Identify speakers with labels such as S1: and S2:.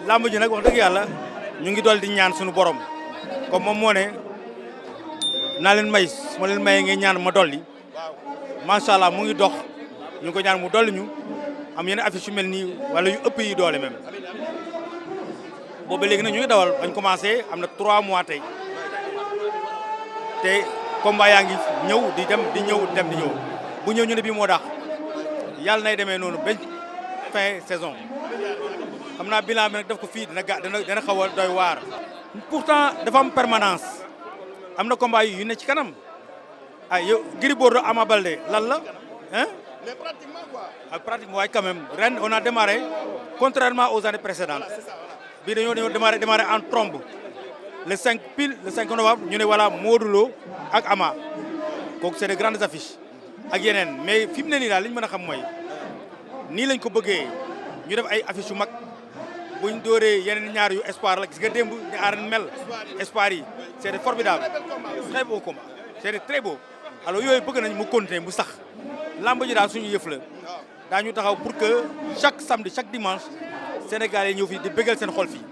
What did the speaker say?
S1: lamb ji nag wax dëgg yàlla ñu ngi dool di ñaan suñu borom comme moom moo ne naa leen may su ma leen mayee ngeen ñaan ma dolli macha allah mu ngi dox ñu ngi ko ñaan mu dolli ñu am yenn affiche yu mel nii wala yu ëpp yi doole même boobu léegi nag ñu ngi dawal bañ commencé am na 3 mois tey te combat yaa ngi ñëw di dem di ñëw dem di ñëw bu ñëw ñu ne bii moo daax yàlla nay demee noonu ba fin saison xam naa bilan bi nag def ko fii dina xaw a doy waar. pourtant dafa am permanence am na combat yu ne ci kanam ay yow Gris Bordeaux Ama Baldé lan la hein
S2: mais pratiquement quoi.
S1: pratiquement waaye quand même ren on a démarré contrairement aux années précédentes bii dañoo démarré en trombe le 5 pile le 5 novembre ñu ne voilà Modou Lo ak Ama kooku c'est de grandes affiches ak yeneen mais fi mu ne nii daal li ñu mën a xam mooy nii lañ ko bëggee ñu def ay affiches yu mag buñ dooree yeneen ñaar yu espoir la gis nga démb ni arène mel espoir yi c'est de formidable très beau combat c'est de très beau alors yooyu bëgg nañ mu continuer mu sax lamb ji daal suñu yëf la daañu taxaw pour que chaque samedi chaque dimanche Sénégalais ñëw fii di bëggal seen xol fii